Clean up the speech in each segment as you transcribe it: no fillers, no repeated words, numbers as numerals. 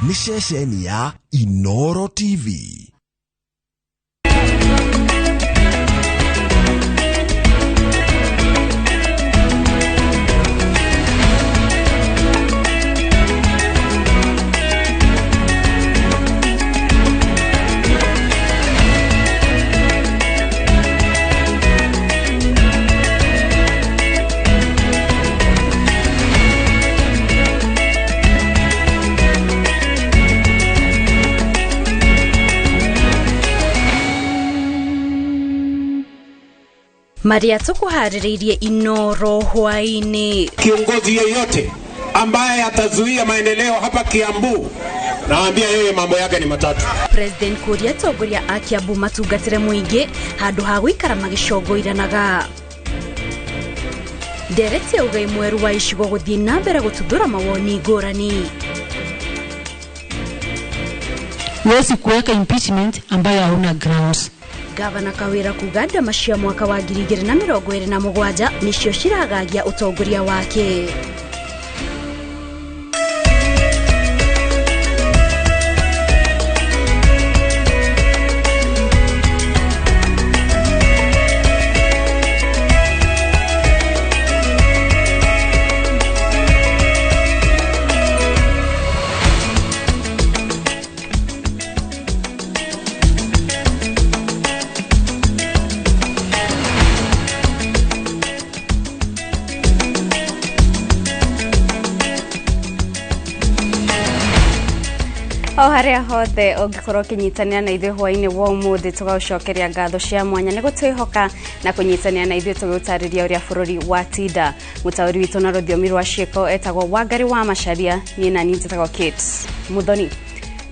Nĩ ceceni ya Inoro TV. Maria tukuharĩrĩirie Inoro hwaĩ-inĩ. Kiongozi yeyote ambaye atazuia maendeleo hapa Kiambu, naambia yeye mambo yake ni matatu. President kũria atongoria a Kiambu matungatĩre mũingĩ handũ ha gũikara magĩcongoiranaga. Ndereti ya ũgai mwerũ wa icigo gũthiĩ na mbere gũtuthũra mawoni ngũrani. Huwezi kuweka impeachment ambayo hauna grounds. Gavana Kawira kuga ndama cia mwaka wa 2027 nĩcio ciragagia ũtongoria wake. O haria hothe ũngĩkorwo ũkĩnyitanĩra na ithuĩ hwaĩ-inĩ wa ũmũthĩ, tũgagũcokeria ngatho cia mwanya nĩ gũtwĩhoka na kũnyitanĩra na ithuĩ tũgĩũtarĩria ũrĩa bũrũri watinda. Mũtaũri witũ na rũthiomi rwa ciĩko etagwo Wangari wa Macharia, niĩ na niĩ njĩtagwo Kate Muthoni.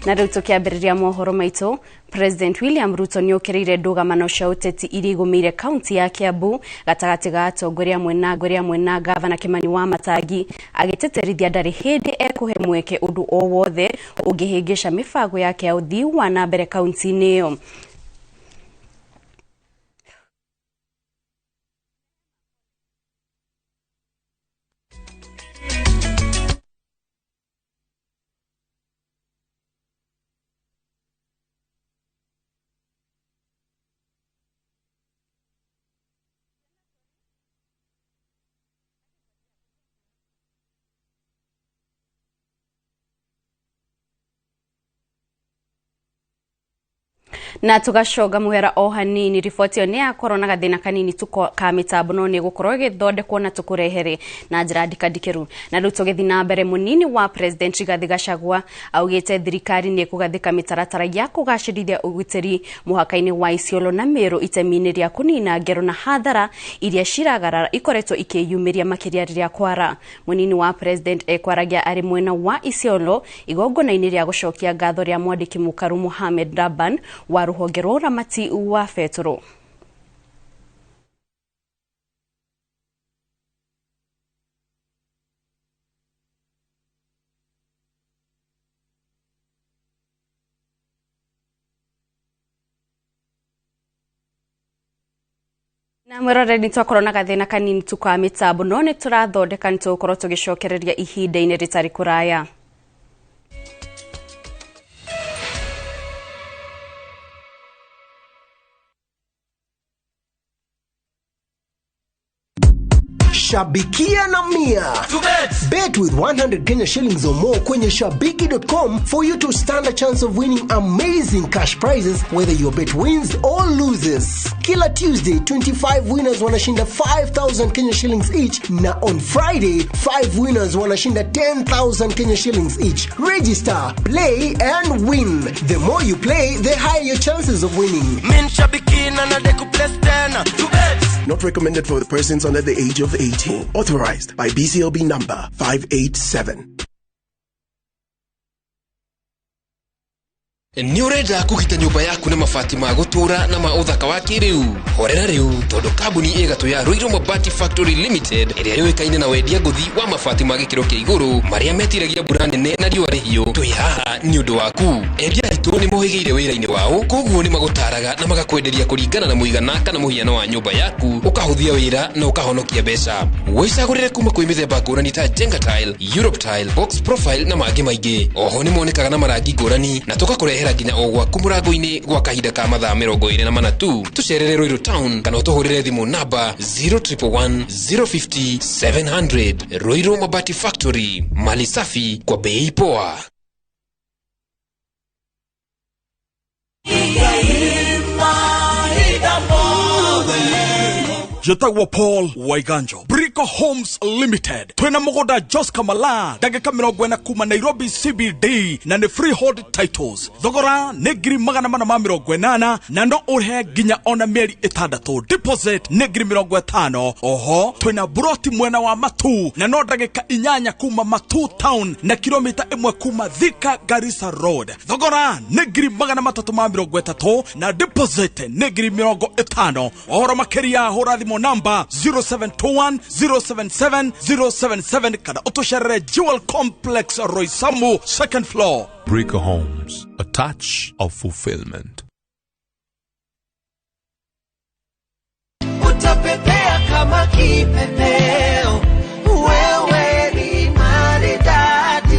Na rĩu tũkĩambĩrĩria mohoro maitũ, President William Ruto nĩ okĩrĩire ndũgamano cia ũteti iria igũmĩire kaunti ya Kiambu gatagatĩ ga atongoria amwe na gavana Kimani wa Matangi, agĩtĩtĩrithia ndarĩ hĩndĩ ekũhe mweke ũndũ o wothe ũngĩhĩngĩca mĩbango yake ya ũthii wa na mbere kaunti-inĩ ĩyo. Na tugacoga muhera o hanini, riboti ĩyo nĩ yakorwo na gathĩna kanini tu ka mĩtambo, no nĩ gũkorwo ĩgĩthondekwo na tũkũrehere na njĩra ndikandikĩru. Na rĩu tũgĩthiĩ na mbere, mũnini wa President Rigathi Gachagua augĩte thirikari nĩ ĩkũgathĩka mĩtaratara ya kũgacĩrithia ũgitĩri mũhaka-inĩ wa Isiolo na Meru itemi-inĩ rĩa kũnina ngero na hathara iria ciragarara ikoretwo ikĩyumĩria makĩria rĩrĩa kwara. Mũnini wa President ekwaragia arĩ mwena wa Isiolo igongona-inĩ rĩa gũcokia ngatho rĩa mwandĩki mũkaru Mohamed Laban wa rũhonge rwa ũramati wa betũrũ. Na mwĩroreri, nĩ twakorwo na gathĩna kanini tu ka mĩtambo, no nĩ tũrathondeka, nĩ tũgũkorwo tũgĩcokereria ihinda-inĩ rĩtarĩ kũraya. Shabikia na Mia. Bet with 100 Kenya shillings or more kwenye shabiki.com for you to stand a chance of winning amazing cash prizes whether your bet wins or loses. Kila Tuesday, 25 winners wanashinda 5,000 Kenya shillings each, na on Friday, 5 winners wanashinda 10,000 Kenya shillings each. Register, play and win. The more you play, the higher your chances of winning. Min shabiki na nadeku plus tena. Not recommended for the persons under the age of 18. Authorized by BCLB number 587. Nĩ ũrenda kũgita nyũmba yaku na mabati ma gũtũũra na ma ũthaka wa kĩrĩu? Horera rĩu, tondũ kambuni ĩgatũ ya Ruiru Mabati Factory Limited ĩrĩa yũĩkaine na wendia ngũthi wa mabati ma gĩkĩro kĩa igũrũ marĩa metiragia mbura nene na riũa rĩhiũ, twĩ haha nĩ ũndũ waku. Endia aitũ nĩ mohĩgĩire wĩra-inĩ wao, koguo nĩ magũtaraga na magakwenderia kũringana na mũigana kana mũhiano wa nyũmba yaku, ũkahũthia wĩra na ũkahonokia mbeca. Wĩcagũrĩre kuma kwĩ mĩthemba ngũrani ta Jenga Tile, Europe Tile, Box Profile na mangĩ maingĩ. Oho nĩ monekaga na marangi ngũrani na tũgakũrehera nginya o gwaku mũrango-inĩ gwa kahinda ka mathaa 24 tu. Tũcerere Ruiru Town kana ũtũhũrĩre thimũ namba 0111 050 700. Ruiru Mabati Factory, mali safi kwa bei poa. Jetagwo Paul Waiganjo, Brico Homes Limited, twina mugunda Jos Kamala ndagika 40 kuma Nairobi CBD na ni freehold titles. Thogora ni 480,000 na no uhe nginya ona mĩeri 6. Deposit ni 50,000. Oho twina broti mwena wa Matu na no ndagika 8 kuma Matu town na kilomita 1 kuma Thika Garissa Road. Thogora ni 330,000 na deposit ni 50,000. Ohoro makiria hura thimũ namba 0721 077 077 kana utusherere Jewel Complex Roysambu second floor. Brico Homes, a touch of fulfillment. Utapepea kama kipepeo, wewe ni maridadi.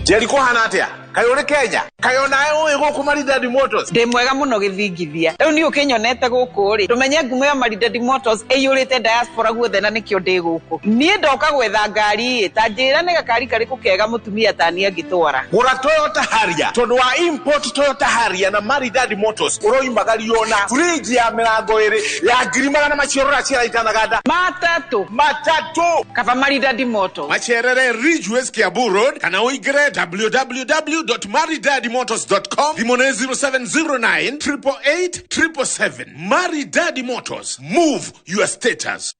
Jerry kuhana atia? Kaĩ ũrĩ Kenya? Kaĩ onawe ũĩ gũkũ Maridadi Motors? Ndĩ mwega mũno gĩthingithia. Rĩu niĩ ũkĩnyonete gũkũ rĩ, ndũmenye ngumo ya Maridadi Motors ĩiyũrĩte diaspora guothe na nĩkĩo ndĩ gũkũ. Niĩ ndoka gwetha ngari ĩ, ta njĩra nĩ gakari karĩkũ kega mũtumia ta niĩ angĩtwara. Gũra Toyota Harrier, tondũ wa import Toyota Harrier na Maridadi Motors ũroimagario na fridge ya mĩrango ĩrĩ ya ngiri magana macio ũraciara itanaganda. Matatũ. Matatũ. Kaba Maridadi Motors. Macerere Ridgeways Kiambu Road kana ũingĩre www.maridadimotors.com. Thimũ nĩ 0709 888 777. Maridadi Motors. Move your status.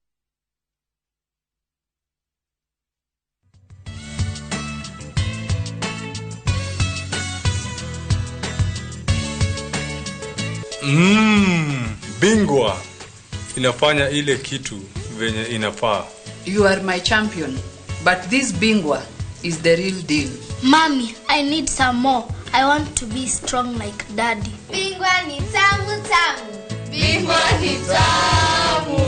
Bingwa inafanya ile kitu venye inafaa. You are my champion, but this Bingwa is the real deal. Mommy, I need some more. I want to be strong like Daddy. Bingwa ni tamu tamu. Bingwa ni tamu.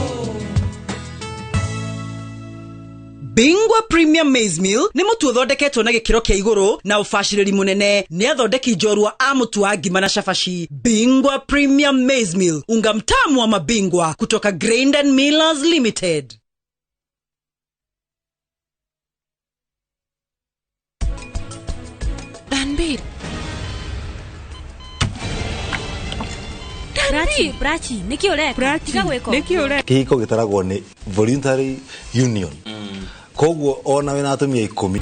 Bingwa Premium Maize Meal nĩ mũtu ũthondeketwo na gĩkĩro kĩa igũrũ na ũbacĩrĩri mũnene nĩ athondeki njorua a mũtu wa ngima na cabaci. Bingwa Premium Maize Meal, unga mtamu wa mabingwa kutoka Grain and Millers Limited. Danbir. Prachi, Prachi, nĩkĩ ũreka? Tiga gwĩka. Nĩkĩ ũreka? Kĩhiko gĩtaragwo nĩ voluntary union. Koguo ona wĩna atumia 10.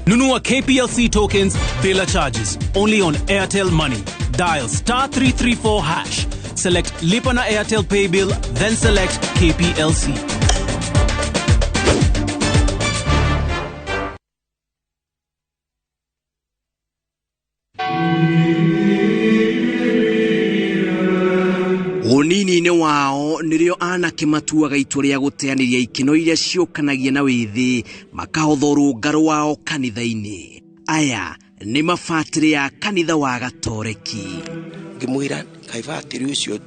Nunua KPLC tokens bila charges only on Airtel Money. Dial *334#. Select Lipa na Airtel Pay Bill, then select KPLC. Unini-inĩ wao nĩrĩo anake matuaga itua rĩa gũteanĩria ikeno iria ciũkanagia na wĩthĩ makahotha ũrũngarũ wao kanitha-inĩ. Aya nĩ mabatĩrĩ ya kanitha wa Gatoreki. Ngĩmwĩra kaĩ batĩrĩ ũcio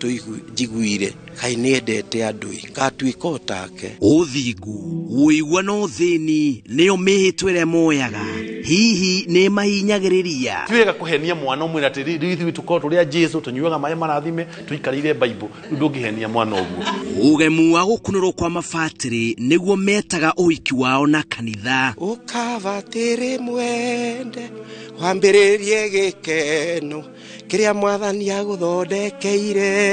njiguire kaĩ nĩendete andũ ĩ ngatuĩka o take. Ũthingu, ũigua na ũthĩni nĩyo mĩhĩtwa ĩrĩa moyaga, hihi nĩ mahinyagĩrĩria. Ti wega kũhenia mwana ũmwĩre atĩrĩ rĩu ithuĩ tũkorwo tũrĩ a Jesũ tũnyuaga maĩ marathime tũikarĩire Bible, rĩu ndũngĩhenia mwana ũguo. Ũgemu wa gũkunũrwo kwa mabatĩrĩ nĩguo metaga ũhiki wao na kanitha. Ũkabatĩrĩ mwende wambĩrĩrie gĩkeno kĩrĩa mwathani agũthondekeire.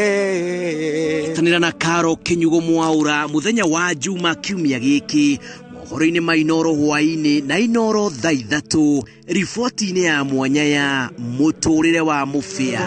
Tanĩra na Karo Kĩnyugo Mwaũra mũthenya wa Juma kiumia gĩkĩ mohoro-inĩ ma Inoro hwaĩ-inĩ na Inoro thaa 3 riboti-inĩ ya mwanya ya mũtũrĩre wa mũbĩa.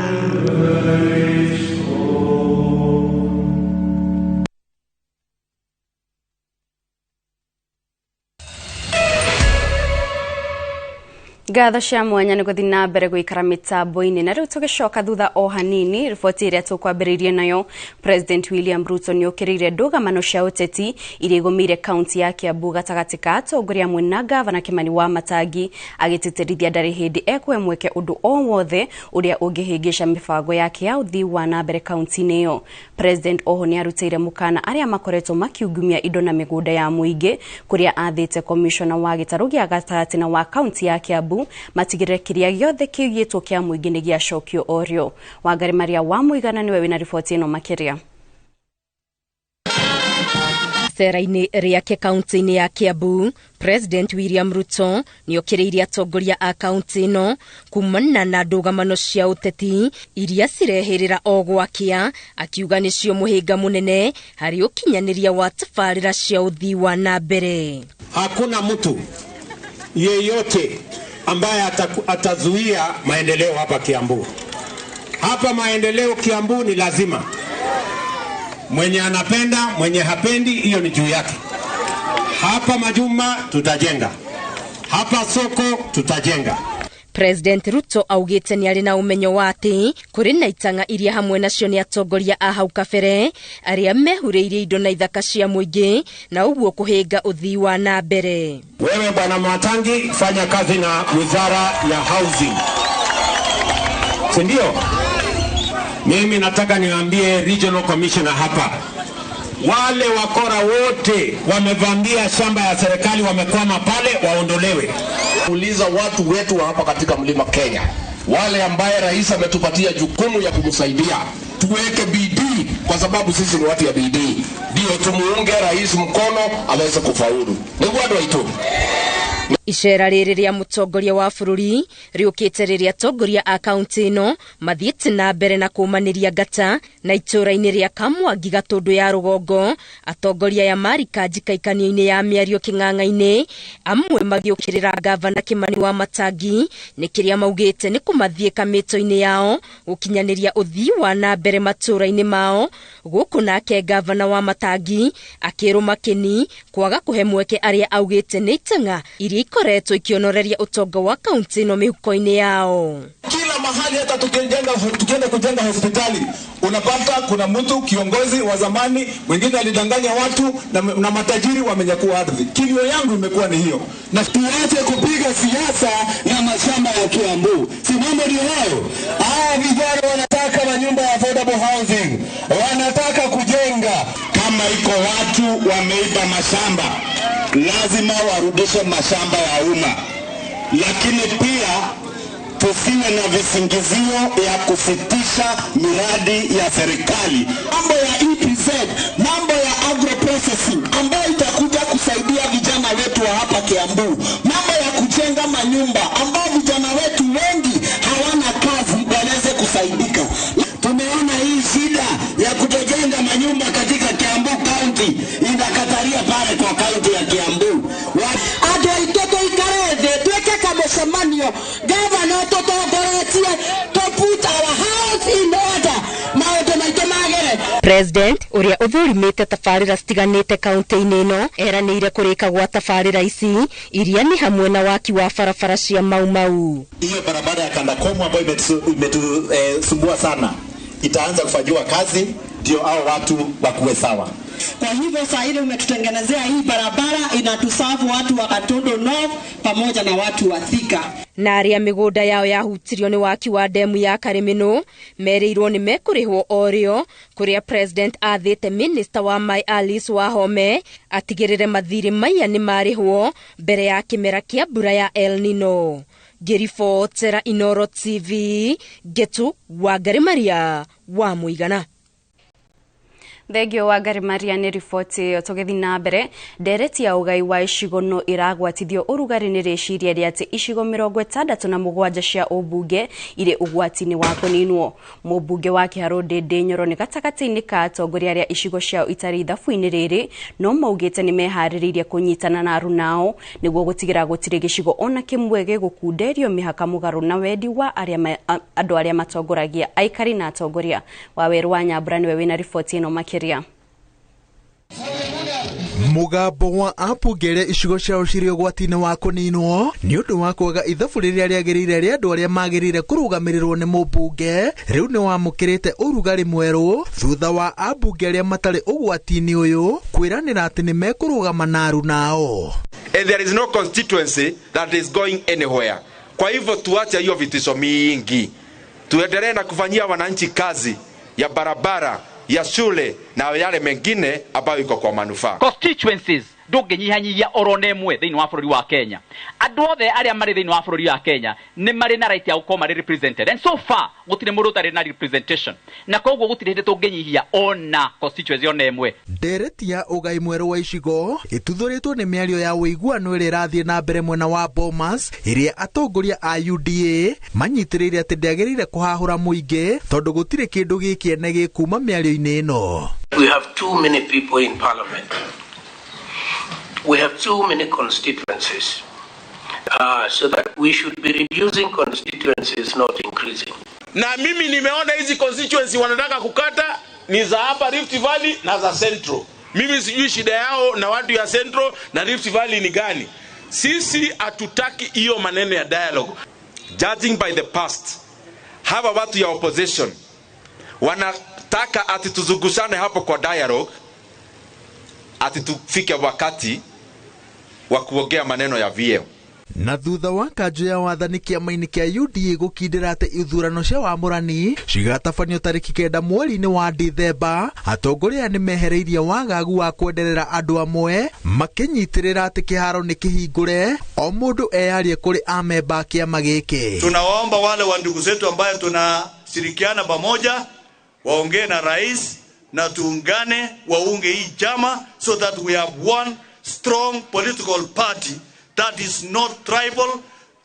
Ngatho cia mwanya nĩ gũthiĩ na mbere gũikara mĩtambo-inĩ. Na rĩu tũgĩcoka thutha o hanini, riboti ĩrĩa tũkwambĩrĩirie nayo, President William Ruto nĩ okĩrĩire ndũgamano cia ũteti iria igũmĩire kaunti ya Kiambu gatagatĩ ka atongoria amwe na gavana Kimani wa Matangi, agĩtĩtĩrithia ndarĩ hĩndĩ ekũhe mweke ũndũ o wothe ũrĩa ũngĩhĩngĩca mĩbango yake ya ũthii wa na mbere kaunti-inĩ ĩyo. President oho nĩ arutĩire mũkana arĩa makoretwo makiungumia indo na mĩgũnda ya mũingĩ, kũrĩa athĩte komishona wa gĩtarũ gĩa gatagatĩ na wa kaunti ya Kiambu matigĩrĩre kĩrĩa gĩothe kĩigĩtwo kĩa mũingĩ nĩ gĩacokio orĩo. Wangari Maria wa Mũigana nĩwe wĩna riboti ĩno makĩria. Cera-inĩ rĩake kaunti-inĩ ya Kiambu, President William Ruto nĩokĩrĩirie atongoria a kaunti ĩno kumana na ndũgamano cia ũteti iria cirehĩrĩra o gwakĩa, akiuga nĩcio mũhĩnga mũnene harĩ ũkinyanĩria wa tabarĩra cia ũthii wa na mbere. Hakuna mtu yeyote ambaye atazuia maendeleo hapa Kiambu. Hapa maendeleo Kiambu ni lazima. Mwenye anapenda, mwenye hapendi, hiyo ni juu yake. Hapa majumba tutajenga. Hapa soko tutajenga. President Ruto augĩte nĩ arĩ na ũmenyo wa atĩ kũrĩ na itang'a iria hamwe nacio nĩ atongoria a hau kabere arĩa mehurĩirie indo na ithaka cia mũingĩ na ũguo kũhĩnga ũthii wa na mbere. Wewe Bwana Matangi, fanya kazi na wizara ya housing, si ndio? Mimi nataka niwaambie regional commissioner hapa, wale wakora wote wamevamia shamba ya serikali, wamekwama pale, waondolewe. Uliza watu wetu wa hapa katika mlima Kenya, wale ambaye rais ametupatia jukumu ya kumsaidia, tuweke bidii, kwa sababu sisi ni watu ya bidii, ndio tumuunge rais mkono aweze kufaulu. Niguo andũ aitũ. Icera rĩrĩ rĩa mũtongoria wa bũrũri rĩũkĩte rĩrĩa atongoria a kaunti ĩno mathiĩte na mbere na kũmanĩria ngata na itũũra-inĩ rĩa Kamwangi Gatũndũ ya rũgongo. Atongoria aya marika njikaikanio-inĩ ya mĩario kĩng'ang'a-inĩ, amwe magĩũkĩrĩra gavana Kimani wa Matangi nĩ kĩrĩa maugĩte nĩ kũmathiĩka mĩto-inĩ yao gũkinyanĩria ũthii wa na mbere matũũra-inĩ mao. Gũkũ nake gavana wa Matangi akĩrũma kĩni kwaga kũhe mweke arĩa augĩte nĩ itang'a iria ikoretwo ikionoreria ũtonga wa kaunti ĩno mĩhuko-inĩ yao. Kila mahali hata tukienda kujenga hospitali unapata kuna mtu kiongozi wa zamani mwingine alidanganya watu na matajiri wamenyakua ardhi. Kilio yangu imekuwa ni hiyo. Na tuache kupiga siasa na mashamba ya Kiambu. Si mambo ndio hayo. Hao vijana wanataka manyumba ya affordable housing. Wanataka kujenga. Kama iko watu wameiba mashamba, lazima warudishe mashamba ya umma. Lakini pia tusiwe na visingizio ya kusitisha miradi ya serikali. Mambo ya EPZ, mambo ya agro processing ambayo itakuja kusaidia vijana wetu wa hapa Kiambu. Mambo ya kujenga manyumba ambayo vijana wetu wengi hawana kazi waweze kusaidika. Tumeona hii shida ya kutojenga manyumba katika Kiambu County inakataria pale kwa kaunti ya Kiambu. Andũ aitũ tũikare thĩ twĩke kamũcemanio, gavana tũtongoretie, to put our house in order, maũndũ maitũ magĩre. President ũrĩa ũthũrimĩte tabarĩra citiganĩte kaunti-inĩ ĩno eranĩire kũrĩka gwa tabarĩra ici iria nĩ hamwe na waki wa barabara cia Mau Mau. Hiyo barabara ya Kandakomo ambayo imetusumbua sana itaanza kufanyiwa kazi ndio hao watu wakuwe sawa. Kwa hivyo saa ile umetutengenezea hii barabara inatusafu watu wa Gatundu North pamoja na watu wa Thika. Na arĩa mĩgũnda yao yahutirio nĩ waki wa demu ya Karĩmĩnũ merĩirwo nĩ mekũrĩhwo orĩo, kũrĩa President athĩte Minister wa Maĩ Alice Wahome atigĩrĩre mathirĩ maya nĩ marĩhwo mbere ya kĩmera kĩa mbura ya El Nino. Ngĩribotera Inoro TV, Ngetu Wangari Maria wa Mũigana. Thengio Wangari Maria nĩ riboti ĩyo. Tũgĩthiĩ na mbere, ndereti ya ũgai wa icigo no ĩragwatithio ũrugarĩ nĩ rĩciria rĩa atĩ icigo 67 cia ũmbunge irĩ ũgwati-inĩ wa kũninwo. Mũmbunge wa Kĩharũ Ndĩndĩ Nyoro nĩ gatagatĩ-inĩ ka atongoria arĩa icigo ciao itarĩ ithabu-inĩ rĩrĩ, no maugĩte nĩ meharĩrĩirie kũnyitana na arunao nĩguo gũtigĩra gũtirĩ gĩcigo ona kĩmwe gĩgũkunderio mĩhaka mũgarũ na wendi wa andũ arĩa matongoragia aikari na atongoria. Waweru wa Nyambura nĩwe wĩna riboti ĩno makĩria. Mũgambo wa ambunge arĩa icigo ciao cirĩ ũgwati-inĩ wa kũninwo nĩ ũndũ wa kwaga ithabu rĩrĩa rĩagĩrĩire rĩa andũ arĩa magĩrĩire kũrũgamĩrĩrwo nĩ mũmbunge rĩu nĩ wamũkĩrĩte ũrugarĩ mwerũ thutha wa ambunge arĩa matarĩ ũgwati-inĩ ũyũ kwĩranĩra atĩ nĩ mekũrũgama na arunao. And there is no constituency that is going anywhere. Kwa hivyo tuache hiyo vitisho mingi, tuendelee na kufanyia wananchi kazi ya barabara, ya shule na yale mengine ambayo iko kwa manufaa. Constituencies ndũngĩnyihanyihia oro na ĩmwe thĩinĩ wa bũrũri wa Kenya. Andũ othe arĩa marĩ thĩinĩ wa bũrũri wa Kenya nĩ marĩ na right ya gũkorwo marĩ represented, and so far gũtirĩ mũndũ ũtarĩ na representation, na koguo gũtirĩ hĩndĩ tũngĩnyihia ona constituency ona ĩmwe. Ndereti ya ũgai mwerũ wa icigo ĩtuthũrĩtwo nĩ mĩario ya ũiguano ĩrĩa ĩrathiĩ na mbere mwena wa Bomas, ĩrĩa atongoria a UDA manyitĩrĩire atĩ ndĩagĩrĩire kũhahũra mũingĩ tondũ gũtirĩ kĩndũ gĩkĩene gĩkuma mĩario-inĩ ĩno. We have too many people in parliament. We have too many constituencies, so that we should be reducing constituencies, not increasing. Na mimi nimeona hizi constituency wanataka kukata ni za hapa Rift Valley na za Central. Mimi sijui shida yao na watu ya Central na Rift Valley ni gani. Sisi hatutaki hiyo maneno ya dialogue. Judging by the past, hawa watu ya opposition wanataka ati tuzungushane hapo kwa dialogue, ati tufike wakati wa kuongea maneno ya VL. Na thutha wa kanjũ ya wathani kĩama-inĩ kĩa UDA gũkindĩra atĩ ithurano cia wamũrani cigatabanio tarĩki 9 mweri-inĩ wa Dithemba, atongoria aya nĩmehereirie wagagu wa kwenderera andũ amwe makĩnyitĩrĩra atĩ kĩharo nĩ kĩhingũre o mũndũ eyarie kũrĩ amemba a kĩama gĩkĩ. Tunawaomba wale wa ndugu zetu ambayo tunashirikiana pamoja waongee na rais na tuungane, waunge hii chama so that we have one strong political party that is not tribal,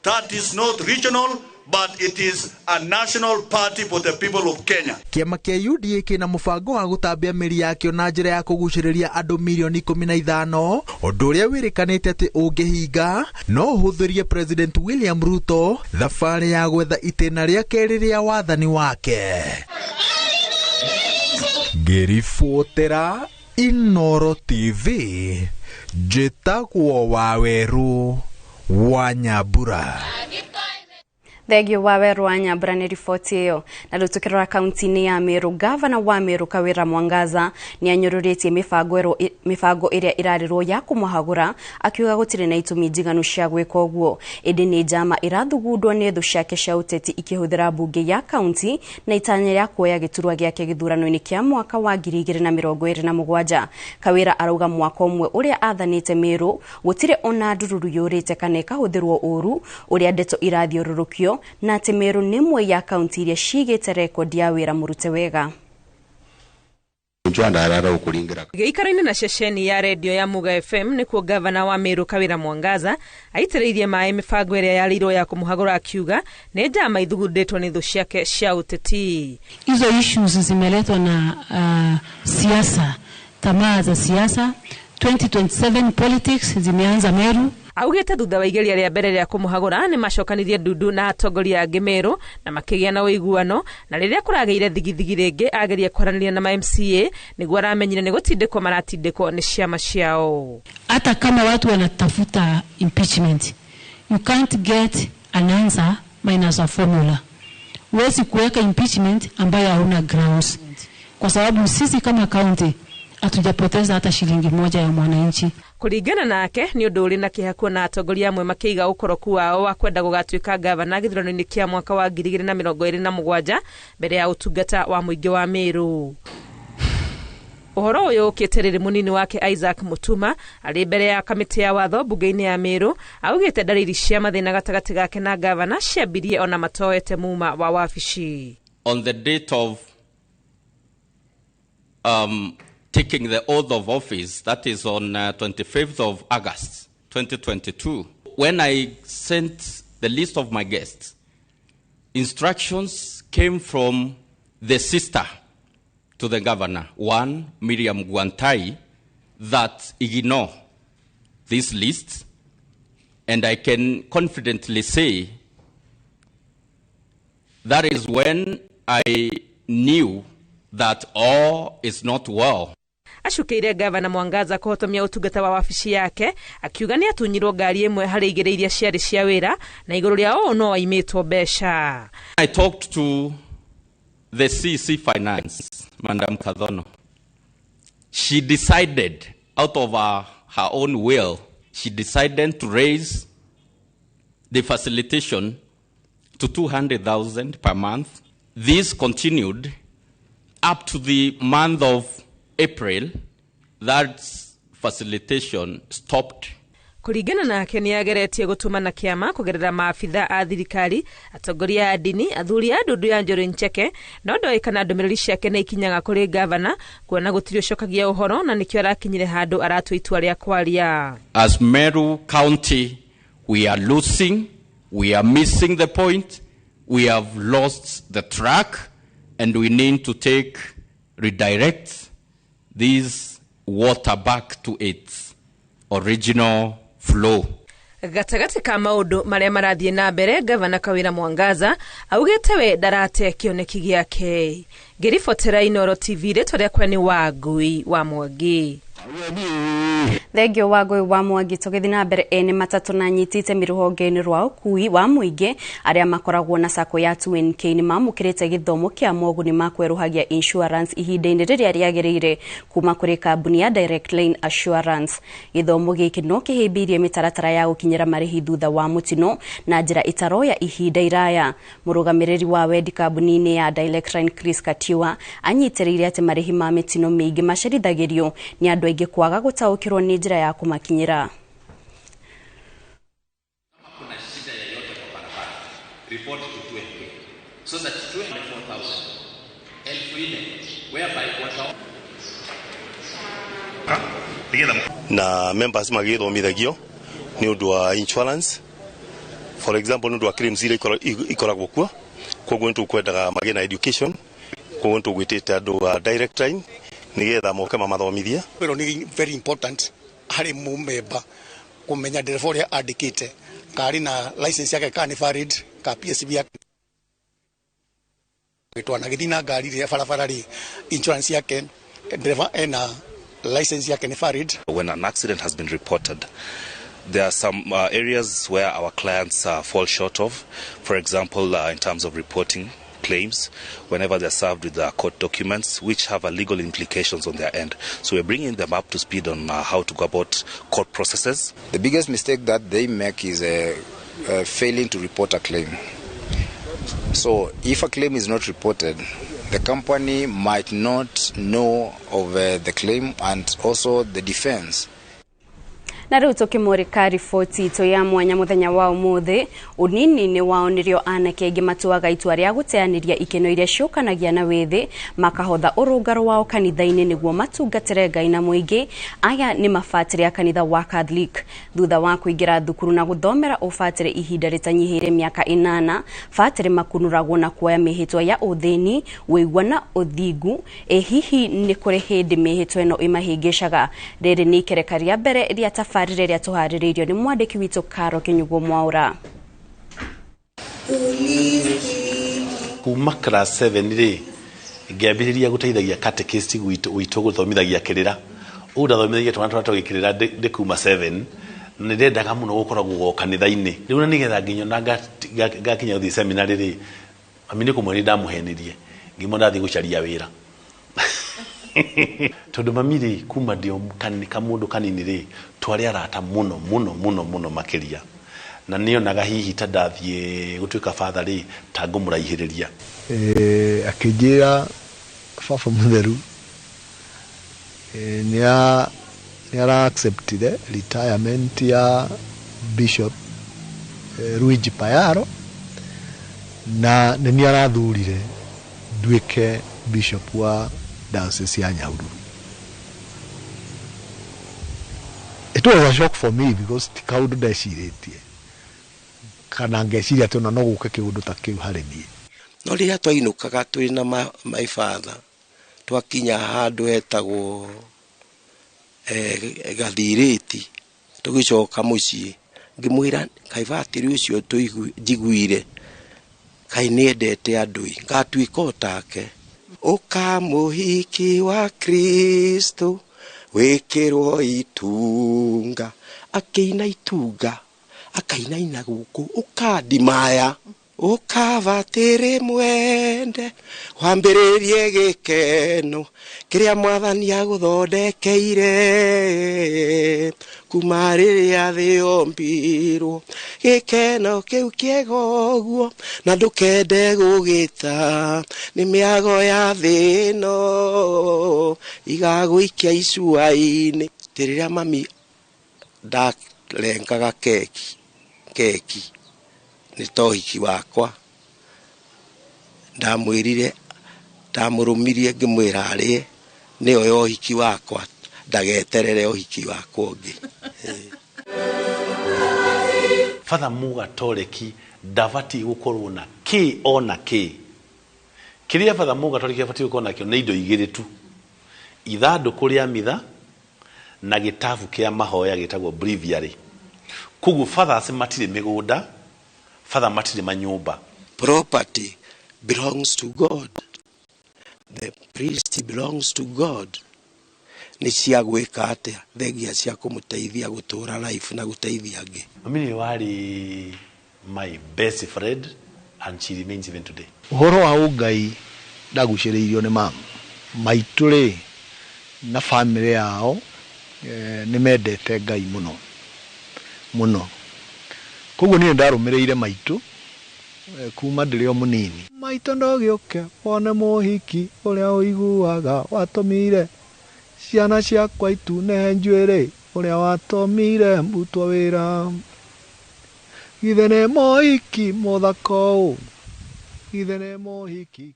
that is not regional, but it is a national party for the people of Kenya. Kĩama kĩa UDA kĩna mũbango wa gũtambia mĩri yakĩo na njĩra ya kũgucĩrĩria andũ milioni 15, ũndũ ũrĩa wĩrĩkanĩte atĩ ũngĩhinga no ũhũthĩrie President William Ruto thabarĩ ya gwetha itĩna rĩa kerĩ rĩa wathani wake. Ngĩribotera Inoro TV, njĩtagwo Waweru wa Nyambura. Thengio Waweru wa Nyambura nĩ riboti ĩyo. Na rĩu tũkĩrora kaunti-inĩ ya Meru, gavana wa Meru Kawira Mwangaza nĩ anyũrũrĩtie mĩbango ĩrĩa ĩrarĩrwo ya kũmũhagũra, akiuga gũtirĩ na itũmi njiganu cia gwĩka ũguo. Ĩndĩ nĩ njama ĩrathugundwo nĩ thũ ciake cia ũteti ikĩhũthĩra mbunge ya kaunti na itanya rĩa kuoya gĩturwa gĩake gĩthurano-inĩ kĩa mwaka wa 2027. Kawira arauga mwaka ũmwe ũrĩa athanĩte Meru gũtirĩ ona ndururu yũrĩte kana ĩkahũthĩrwo ũru ũrĩa ndeto irathiũrũrũkio, na atĩ Meru nĩ ĩmwe ya kaunti iria cigĩte rekondi ya wĩra mũrute wega. Gĩikaro-inĩ na ceceni ya redio ya Muga FM nĩkuo gavana wa Meru Kawira Mwangaza aitĩrĩirie maĩ mĩbango ĩrĩa yarĩirwo ya kũmũhagũra, akiuga nĩ njama ithugundĩtwo nĩ thũ ciake cia ũteti. Hizo issues zimeletwa na siasa, tamaa za siasa. 2027 politics zimeanza Meru. Augĩte thutha wa igeria rĩa mbere rĩa kũmũhagũra nĩ macokanirie ndundu na atongoria angĩ Meru na makĩgĩa na ũiguano, na rĩrĩa kũragĩire thigithigi rĩngĩ ageria kwaranĩria na ma MCA nĩguo aramenyire nĩ gũtindĩkwo maratindĩkwo nĩ ciama ciao. Hata kama watu wanatafuta impeachment, you can't get an answer minus a formula. Huwezi kuweka impeachment ambayo hauna grounds, kwa sababu sisi kama county hatujapoteza hata shilingi moja ya mwananchi. Kũringana nake nĩ ũndũ ũrĩ na kĩeha kuona atongoria amwe makĩiga ũkoroku wao wa kwenda gũgatuĩka gavana gĩthurano-inĩ kĩa mwaka wa 2027 mbere ya ũtungata wa mũingĩ wa Meru. Ũhoro ũyũ ũkĩte rĩrĩ mũnini wake Isaac Mutuma arĩ mbere ya kamĩtĩ ya watho mbunge-inĩ ya Meru augĩte ndariri cia mathĩna gatagatĩ gake na gavana ciambirie ona matoete muma wa wabici. On the date of taking the oath of office, that is on 25th of August 2022, when I sent the list of my guests, instructions came from the sister to the governor, one Miriam Guantai, that ignore this list, and I can confidently say that is when I knew that all is not well. Acukeire gavana Mwangaza kũhotomia ũtungata wa wabici yake, akiuga nĩ atunyirwo ngari ĩmwe harĩ igĩrĩ iria ciarĩ cia wĩra na igũrũ rĩa ũũ no aimĩtwo mbeca. I talked to the CC Finance, Madam Kadono. She decided, out of her own will, she decided to raise the facilitation to 200,000 per month. This continued up to the month of April. That facilitation stopped. Kũringana nake nĩ ageretie gũtũmana kĩama kũgerera maabitha a thirikari, atongoria a ndini, athuri a ndundu ya Njoro Ncheke, no ndoĩ kana ndũmĩrĩri ciake nĩ ikinyaga kũrĩ gavana, kuona gũtirĩ ũcokagia ũhoro na nĩkĩo arakinyire handũ aratua itua rĩa kwaria. As Meru County, we are losing, we are missing the point, we have lost the track, and we need to redirect this water back to its original flow. Gatagatĩ ka maũndũ marĩa marathiĩ na mbere, gavana Kawira Mwangaza augĩte we ndarate kĩoneki gĩake. Ngĩribotera Inooro TV, rĩtwa rĩakwa nĩ Wangui wa Mwangi. Thengio Wangui wa Mwangi. Tũgĩthiĩ na mbere, ene matatũ na nyitite rũhonge-inĩ rwa ũkui wa mũingĩ arĩa makoragwo na sacco ya 2NK nĩ mamũkĩrĩte gĩthomo kĩa moguni ma kwerũhagia insurance ihinda-inĩ rĩrĩa rĩagĩrĩire kuma kũrĩ kambuni ya Direct Line Assurance. Gĩthomo gĩkĩ no kĩhĩmbĩirie mĩtaratara ya gũkinyĩra marĩhi thutha wa mũtino na njĩra ĩtaroya ihinda iraya. Mũrũgamĩrĩri wa wendi kambuni-inĩ ya Direct Line Chris Katiwa anyitĩrĩire atĩ marĩhi ma mĩtino mĩingĩ macerithagĩrio nĩ andũ aingĩ kwaga gũtaũkĩrwo nĩ njĩra ya kũmakinyĩra. Kuna shida yoyote kwa barabara, report to 2NK so that 24,000 4,000 whereby wata na members magithomithagio ni undu wa insurance, for example ni undu wa claims iria ikoragwo kuo, koguo nitukwendaga magie na education, koguo nitugwitite andu a Direct Line nigetha moke mamathomithie. Ĩno nĩ very important harĩ mũmemba kũmenya ndereba ũrĩa andĩkĩte karĩ na license yake kana nĩ valid ka PSV yake gĩtwana na ngari rĩa barabara rĩ insurance yake ndereba ena license yake ni valid. When an accident has been reported, there are some areas where our clients fall short of. For example, in terms of reporting claims, whenever they're served with court documents which have legal implications on their end. So we're bringing them up to speed on how to go about court processes. The biggest mistake that they make is failing to report a claim. So if a claim is not reported, the company might not know of the claim and also the defense. Na rĩu tũkĩmũrĩka riboti itũ ya mwanya mũthenya wa ũmũthĩ, ũnini-inĩ wao nĩrĩo anake aingĩ matuaga itua rĩa gũteanĩria ikeno iria ciũkanagia na wĩthĩ, makahotha ũrũngaro wao kanitha-inĩ nĩguo matungatĩre Ngai na mũingĩ. Aya nĩ mabatĩrĩ a kanitha wa Catholic. Thutha wa kũingĩra thukuru na gũthomera ũbatĩrĩ ihinda rĩtanyihĩire mĩaka 8, batĩrĩ makunũragwo na kuoya mĩhĩtwa ya ũthĩni, ũigua na ũthingu. Ĩ hihi nĩ kũrĩ hĩndĩ mĩhĩtwa ĩno ĩmahĩngĩcaga? Rĩrĩ nĩ ikereka rĩa mbere rĩa tabarĩra ĩrĩa tũharĩrĩirio nĩ mwandĩki witũ Karo Kinyugo Mwaura. Kuma class 7 rĩ ngĩambĩrĩria gũteithagia catechist gwitũ gũthomithagia kĩrĩra. Ũguo ndathomithagia twana tũrĩa twagĩkĩrĩra ndĩ kuma 7 nĩ ndendaga mũno gũkoragwo kanitha-inĩ. Rĩu na nĩgetha nginyona ngakinya gũthiĩ seminary rĩ, mami nĩ kũmwe nĩ ndamũhenirie ngĩmwĩra ndathiĩ gũcaria wĩra. Tondũ mami rĩ kuma ndĩ o kamũndũ kanini rĩ twarĩ arata mũno mũno mũno mũno makĩria, na nĩonaga hihi ta ndathiĩ gũtuĩka father rĩ ta ngũmũraihĩrĩria. Akĩnjĩra baba mũtheru nĩ ara acceptire retirement ya Bishop Luigi Payaro na nĩ niĩ arathurire nduĩke bishop wa diocese ya Nyahururu. It was a shock for me because ti kaũndũ ndecirĩtie kana ngeciria atĩ ona no gũke kĩũndũ ta kĩu harĩ niĩ. No rĩrĩa twainũkaga twĩ na my father twakinya handũ hetagwo Gathirĩti tũgĩcoka mũciĩ ngĩmwĩra kaĩ batĩrĩ ũcio njiguire kaĩ nĩendete andũ ngatuĩka o take. Ũka mũhiki wa Kristo Wĩkĩrwo itunga akĩina itunga akainaina gũkũ ũkandimaya ũkabatĩrĩ mwende wambĩrĩrie gĩkeno kĩrĩa mwathani agũthondekeire kuma rĩrĩa thĩ yombirwo gĩkeno kĩu kĩega ũguo na ndũkende gũgĩta nĩ mĩago ya thĩ ĩno igagũikia icua-inĩ. Rĩrĩa mami ndarengaga keki nĩ ta ũhiki wakwa ndamwĩrire ndamũrũmirie ngĩmwĩra arĩe nĩyo ya ũhiki wakwa ndageterere ũhiki wakwa ũngĩ. Father Mũgatoreki ndabatiĩ gũkorwo na kĩ ona kĩ. Kĩrĩa Father Mũgatoreki abatiĩ gũkorwo nakĩo nĩ indo igĩrĩ tu, ithandũkũ rĩa mitha na gĩtabu kĩa mahoya gĩtagwo breviary. Koguo fathers matirĩ mĩgũnda, father matirĩ manyũmba. Property belongs to God. The priest belongs to God. Nĩ cia gwĩka atĩa thengia cia kũmũteithia gũtũra life na gũteithia angĩ. Mami nĩwe warĩ my best friend and she remains even today. Ũhoro wa ũngai ndagucĩrĩirio nĩ mamu maitũ rĩ na bamĩrĩ yao nĩ mendete Ngai mũno mũno. Koguo niĩ ndarũmĩrĩire maitũ kuma ndĩrĩ o mũnini. Maitũ ndũgĩũke wone mũhiki ũrĩa ũiguaga watũmire ciana ciakwa itune njuĩrĩ ũrĩa watũmire mbutwo wĩra. Githĩ nĩ mũhiki mũthaka ũũ, githĩ nĩ mũhiki.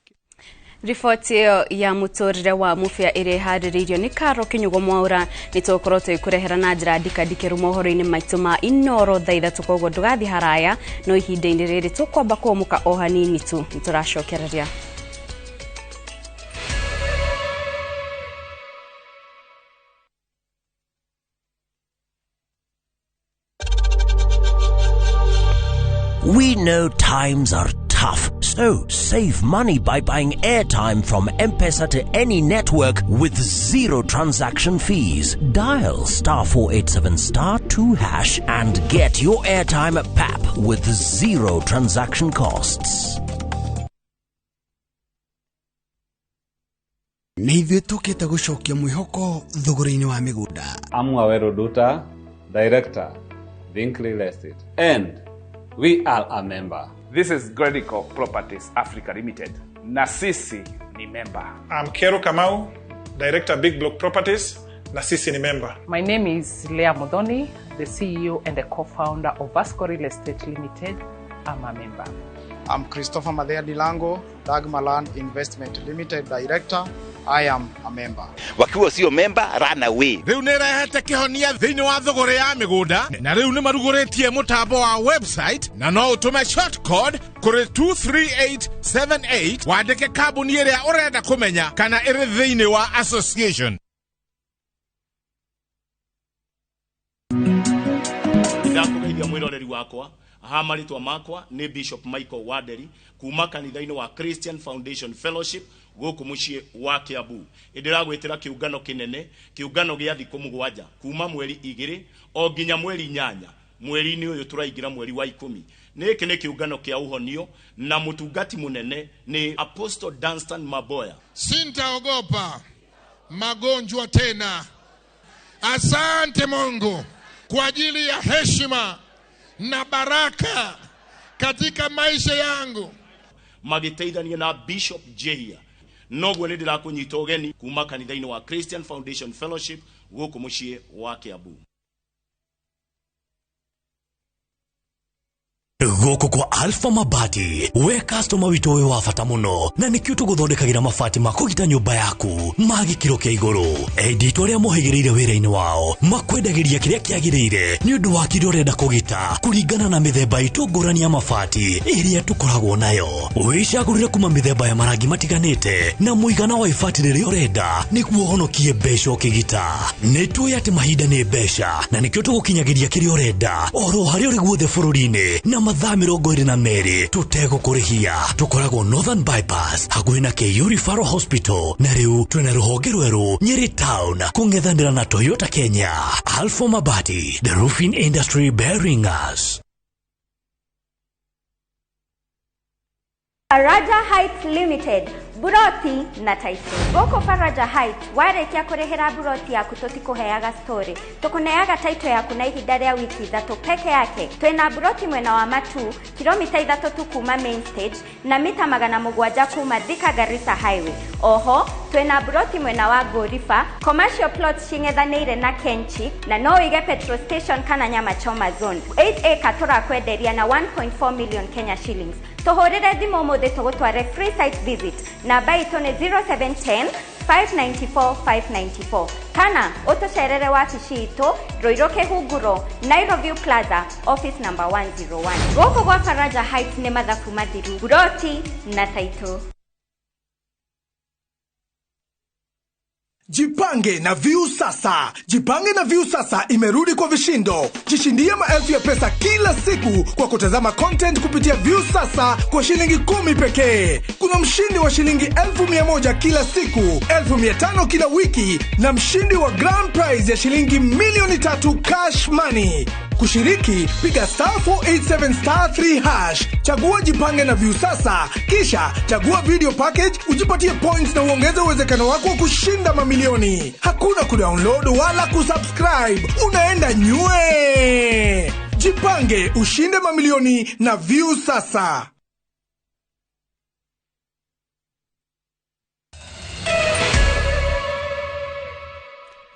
Riboti ĩyo ya mũtũrĩre wa mũbĩa ĩrĩa ĩharĩrĩirio nĩ Karo Kinyugo Mwaura nĩ tũgũkorwo tũgĩkũrehera na njĩra ndikandikĩru mohoro-inĩ maitũ ma Inoro thaa 3 koguo ndũgathiĩ haraya no ihinda-inĩ rĩrĩ tũkwamba kũmũka o hanini tu nĩ tũracokereria. We know times are tough, so save money by buying airtime from M-Pesa to any network with zero transaction fees. Dial *487*2# and get your airtime at PAP with zero transaction costs. Nĩ ithuĩ tũkĩte gũcokia mwĩhoko thogora-inĩ wa mĩgũnda. I'm Waweru Duta, Director, Think Real Estate, and we are a member. This is Gredico Properties Africa Limited. Na sisi ni member. I'm Kero Kamau, Director Big Block Properties. Na sisi ni member. My name is Leah Modoni, the CEO and the co-founder of Vasco Real Estate Limited. I'm a member. I'm Christopher Madea Dilango, Dagmaland Investment Limited Director. I am a member. Wakiwa sio member, run away. Riu nĩ ĩrehete kĩhonia thĩinĩ wa thogora ya mĩgũnda na rĩu nĩ marugũrĩtie mũtambo wa website na no ũtũme short code kũrĩ 23878 wandĩke kambuni ĩrĩa ũrenda kũmenya kana ĩrĩ thĩinĩ wa association. Ndakũgeithia mwĩroreri wakwa ha marĩtwa makwa nĩ Bishop Michael Waderi kuma kanitha-inĩ wa Christian Foundation Fellowship gũkũ mũciĩ wa Kiambu. Ndĩragwĩtĩra kĩũngano kĩnene, kĩũngano gĩa thikũ 7 kuma mweri 2 o nginya mweri 8 mweri-inĩ ũyũ tũraingĩra mweri wa 10. Nĩkĩ nĩ kĩũngano kĩa ũhonio na mũtungati mũnene nĩ Apostle Dunstan Maboya. Sintaogopa magonjwa tena. Asante Mungu kwa ajili ya heshima na baraka katika maisha yangu. Magĩteithania na Bishop Jehia. Noguo nĩ ndĩrakũnyita ũgeni kuma kanitha-inĩ wa Christian Foundation Fellowship gũkũ mũciĩ wa Kiambu. Gũkũ kwa Alpha Mabati, we customer witũ wĩ wa bata mũno na nĩkĩo tũgũthondekagĩra mabati ma kũgita nyũmba yaku ma gĩkĩro kĩa igũrũ. Endia aitũ arĩa mohĩgĩrĩire wĩra-inĩ wao makwendagĩria kĩrĩa kĩagĩrĩire nĩ ũndũ wa kĩrĩa ũrenda kũgita kũringana na mĩthemba itũ ngũrani ya mabati ĩrĩa tũkoragwo nayo. Wĩcagũrĩre kuma mĩthemba ya marangi matiganĩte na mũigana wa ibati rĩrĩa ũrenda nĩguo ũhonokie mbeca ũkĩgita. Nĩ tũĩ atĩ mahinda nĩ mbeca na nĩkĩo tũgũkinyagĩria kĩrĩa ũrenda oro harĩa ũrĩ guothe bũrũri-inĩ na mathaa 2022 tũtegũkũrĩhia. Tũkoragwo Northern Bypass hakuhĩ na KU Referral Hospital, na rĩu twĩna rũhonge rwerũ Nyeri Town kũng'ethanĩra na Toyota Kenya. Alpha Mabati, the roofing industry bearing us. Faraja Heights Limited, buroti na title. Gũkũ Faraja Heights, warĩkia kũrĩhĩra buroti yaku tũtikũheaga story. Tũkũneaga title yaku na ihinda rĩa wiki 3 peke yake. Twĩna buroti mwena wa Matu, kilomita 3 tu kuma main stage na mita 700 kuma Thika Garissa Highway. Oho, twĩna buroti mwena wa Gorifa, commercial plots cing'ethanĩire na Kenchi na no ũige petrol station kana nyama choma zone. 8 acre tũrakwenderia na 1.4 million Kenya shillings. Tũhũrĩre thimũ ũmũthĩ tũgũtware free site visit. Namba itũ nĩ 0710 594 594 kana ũtũcerere wabici itũ Ruiru Kĩhunguro, Nairobi Plaza, office number 101. Gũkũ gwa Faraja Heights nĩ mathabu mathiru, buroti na title. Jipange na Viusasa. Jipange na Viusasa imerudi kwa vishindo. Jishindie maelfu ya pesa kila siku kwa kutazama content kupitia Viusasa kwa shilingi 10 pekee. Kuna mshindi wa shilingi 1,100 kila siku, 1,500 kila wiki na mshindi wa grand prize ya shilingi 3,000,000 cash money. Kushiriki, piga *487*3#, chagua Jipange na Viusasa, kisha chagua video package, ujipatie points na uongeze uwezekano wako wa kushinda mamilioni. Hakuna kudownload wala kusubscribe, unaenda nywe. Jipange ushinde mamilioni na Viusasa.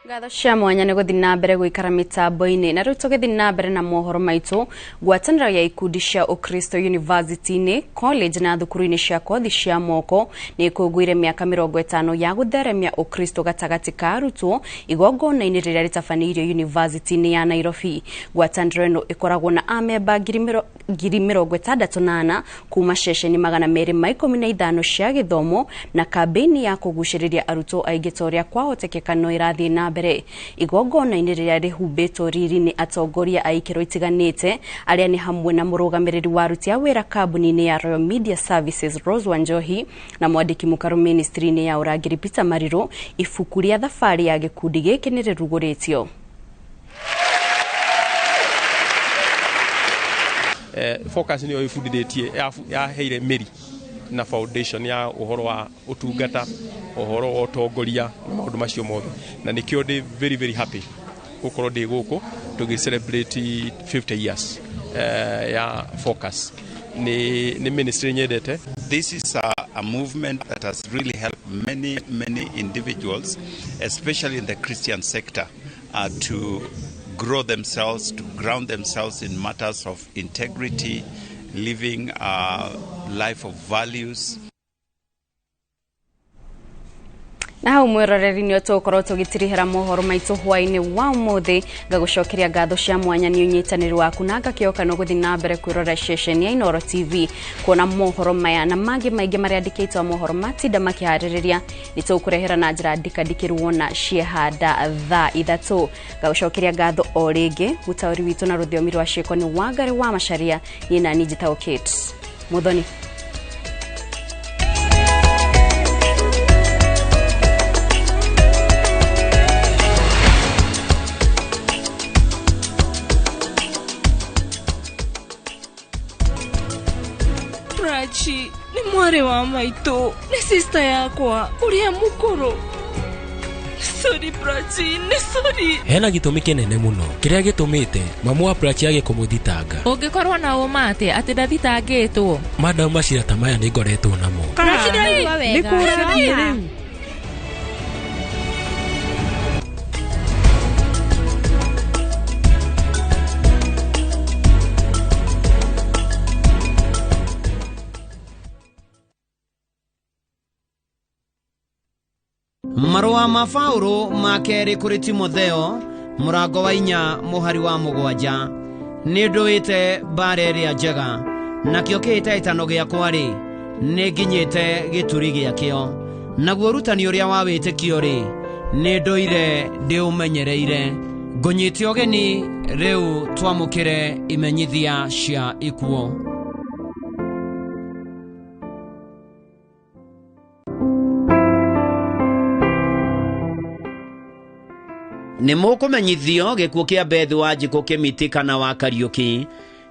Ngatho cia mwanya nĩ gũthiĩ na mbere gũikara mĩtambo-inĩ na rĩu tũgĩthiĩ na mbere na mohoro maitũ. Ngwatanĩro ya ikundi cia Ũkristo University-inĩ, college na thukuru-inĩ cia kothi cia moko nĩ ĩkũngũĩire mĩaka 50 ya gũtheremia Ũkristo gatagatĩ ka arutwo igongona-inĩ rĩrĩa rĩtabanĩirio University-inĩ ya Nairobi. Ngwatanĩro ĩno ĩkoragwo na amemba 64,000 kuma ceceni 215 cia gĩthomo na kambĩini ya kũgucĩrĩria arutwo aingĩ ta ũrĩa kwahotekeka no ĩrathiĩ na mbere. Igongona-inĩ rĩrĩa rĩhumbĩtwo riri nĩ atongoria a ikĩro itiganĩte arĩa nĩ hamwe na mũrũgamĩrĩri wa aruti a wĩra kambuni-inĩ ya Royal Media Services Rose Wanjohi na mwandĩki mũkaru ministry-inĩ ya ũrangĩri Peter Mariru. Ibuku rĩa thabarĩ ya gĩkundi gĩkĩ nĩ rĩrugũrĩtio. Focus nĩyo ĩbundithĩtie yaheire mĩri na foundation ya ũhoro wa ũtungata, ũhoro wa ũtongoria na maũndũ macio mothe, na nĩkĩo ndĩ very very happy gũkorwo ndĩ gũkũ tũgĩ celebrate 50 years ya Focus. Nĩ ministry nyendete. This is a movement that has really helped many, many individuals, especially in the Christian sector, to grow themselves, to ground themselves in matters of integrity, living a life of values. Na hau mwiroreri nĩ tũgũkorwo tũgĩtirihĩra mohoro maitũ hwaĩ-inĩ wa ũmũthĩ. Ngagũcokeria ngatho cia mwanya nĩ ũnyitanĩri waku na ngakĩoka no gũthiĩ na mbere kwĩrora ceceni ya Inooro TV kuona mohoro maya na mangĩ maingĩ marĩa andĩkĩtwo mohoro matinda makĩharĩrĩria. Nĩ tũgũkũrehera na njĩra ndikandikĩru wona ciehanda thaa 3. Ngagũcokeria ngatho o rĩngĩ. Mũtaũri witũ na rũthiomi rwa ciĩko nĩ Wangari wa Macharia, niĩ nani njĩtagwo Kate Muthoni. Prachi nĩ mwarĩ wa maitũ, nĩ sister yakwa ũrĩa mũkũrũ. Sorry Prachi, nĩ sorry. Hena gĩtũmi kĩnene mũno kĩrĩa gĩtũmĩte mamu wa Prachi age kũmũthitanga. Ũngĩkorwo na ũma atĩa atĩ ndathitangĩtwo? Madam, macira ta maya nĩ ngoretwo namo. Prachi ndĩraigua wega. Nĩ kũrathiĩ rĩu. Marũa ma Paũlũ ma kerĩ kũrĩ Timotheo mũrango wa 4 mũhari wa 7. Nĩ ndũĩte mbara ĩrĩa njega, nakĩo kĩhĩtahĩtano gĩakwa-rĩ, nĩ nginyĩte gĩturi gĩakĩo, naguo ũrutani ũrĩa wa wĩtĩkio-rĩ, nĩ ndũire ndĩũmenyereire. Ngũnyite ũgeni rĩu twamũkĩre imenyithia cia ikuũ. Nĩ mũkũmenyithio gĩkuũ kĩa Beth Wanjikũ Kĩmiti kana wa Kariũki.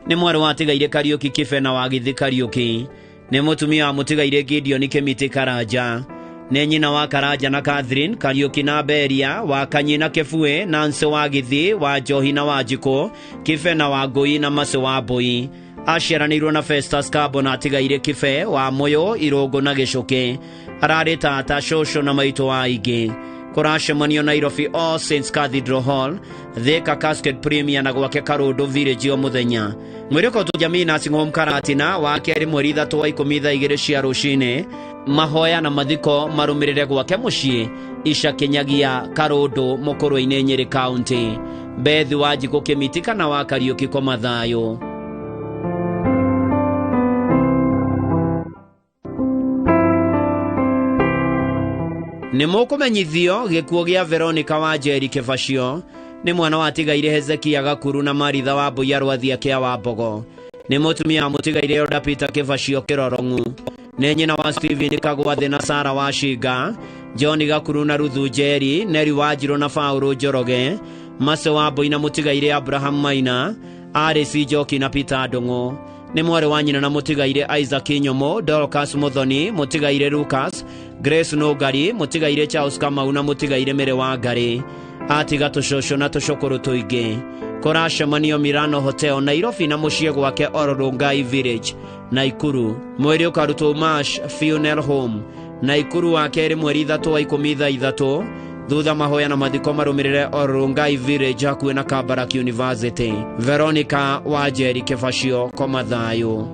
Nĩ mwarĩ wa Tigaire Kariũki Kĩbe na wa Gĩthĩ Kariũki. Nĩ mũtumia wa Mũtigaire Gideon Kĩmiti Karanja. Nĩ nyina wa Karanja na Catherine Kariũki na Beria wa Kanyi na Kĩbue, Nancy wa Gĩthĩ wa Njohi na Wanjikũ Kĩbe na wa Ngũi na Macĩ wa Mbũi. Aciaranĩirwo na Festus Kabo na Atigaire Kĩbe wa Mũyũ Irũngũ na Gĩcũkĩ. Ararĩ tata, cũcũ na maitũ wa aingĩ. Kũracemanio Nairobi All Saints Cathedral Hall, Thika Casket Premier na gwake Karũndũ Village o mũthenya. Mwĩrĩ ũtũ Jamii Nursing Home Karatina wa kerĩ mweri 3 wa 10 thaa 2 cia rũcinĩ. Mahoya na mathiko marũmĩrĩre gwake mũciĩ Ica Kinyagia Karũndũ Mũkũrwe-inĩ Nyĩrĩ County. Beth Wanjikũ Kĩmiti kana wa Kariũki koma thayũ. Nĩ mũkũmenyithio gĩkuũ gĩa Veronica wa Njeri Kĩbacio. Nĩ mwana wa Tigaire Hezekia Gakuru na Maritha wa Mbũi Arwathia kĩa wa Mbogo. Nĩ mũtumia wa Mũtigaire Yoda Peter Kĩbacio Kĩrorong'u. Nĩ nyina wa Stephen Kagwathĩ na Sara wa Shinga, John Gakuru na Ruthu Njeri, Neri wa Njirũ na Paũlũ Njoroge, Mace wa Mbũi na Mũtigaire Abraham Maina, Alice Njoki na Peter Ndũng'ũ. Nĩ mwarĩ wa nyina na Mũtigaire Isaac Nyomo, Dorcas Muthoni, Mũtigaire Lucas, Grace Nũngari, Mũtigaire Charles Kamau na Mũtigaire Mĩrĩ wa Ngarĩ. Atiga tũcũcũ na tũcũkũrũ tũingĩ. Kũracemanio Milano Hotel Nairobi na mũciĩ gwake Ororungai Village Naikuru. Mwĩrĩ ũkarutwo Mash Funeral Home Naikuru wa kerĩ mweri 3 wa 10 thaa 3. Thutha mahoya na mathiko marũmĩrĩre Ororungai Village hakuhĩ na Kabarak University. Veronica wa Njeri Kĩbacio koma thayũ.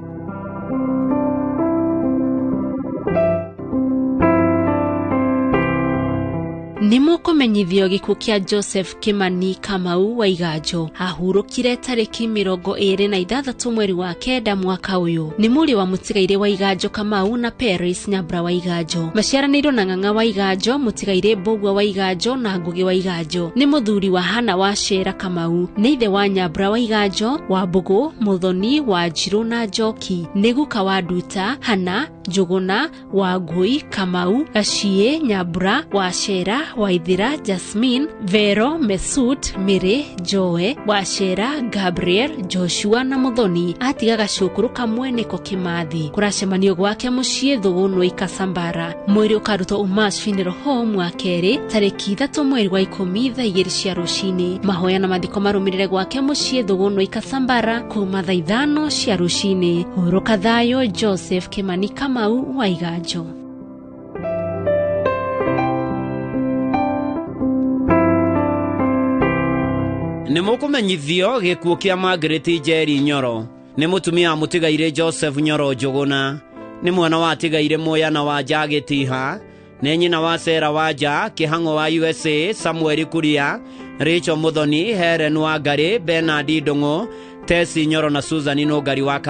Nĩ mũkũmenyithio gĩkuũ kĩa Joseph Kimani Kamau wa Iganjo. Ahurũkire tarĩki 26 mweri wa 9 mwaka ũyũ. Nĩ mũriũ wa Mũtigaire wa Iganjo Kamau na Paris Nyambura wa Iganjo. Maciaranĩirwo na Ng'ang'a wa Iganjo, Mũtigaire Mbũgua wa Iganjo na Ngũgĩ wa Iganjo. Nĩ mũthuri wa Hana wa Shera Kamau. Nĩ ithe wa Nyambura wa Iganjo, wa Mbũgũ, Mũthoni, wa Njirũ na Njoki. Nĩ guka wa Nduta, Hana, Njũgũna, wa Ngũi, Kamau, Gaciĩ, Nyambura, wa Shera, Waithira, Jasmine, Vero, Mesut, Mire, Joe, Wachera, Gabriel, Joshua na Muthoni. Atigaga cũkũrũ kamwe nĩko Kĩmathi. Kũracemanio gwake mũciĩ Thũgũnũ Ikasambara. Mwĩrĩ ũkarutwo Umash Funeral Home wa kerĩ tarĩki 3 mweri wa 10 thaa 2 cia rũcinĩ. Mahoya na mathiko marũmĩrĩre gwake mũciĩ Thũgũnũ Ikasambara kuma thaa 5 cia rũcinĩ. Hurũka thayũ Joseph Kimani Kamau wa Iganjo. Nĩ mũkũmenyithio gĩkuũ kĩa Margaret Njeri Nyoro. Nĩ mũtumia wa Mũtigaire Joseph Nyoro Njũgũna. Nĩ mwana wa Tigaire Mũyana wa Njagĩtiha. Nĩ nyina wa Sera wa Nja, Kĩhang'o wa USA, Samuel Kuria, Rachel Muthoni, Helen wa Ngarĩ, Bernard Ndũng'ũ, Tesi Nyoro na Susan Nũngari wa Canada.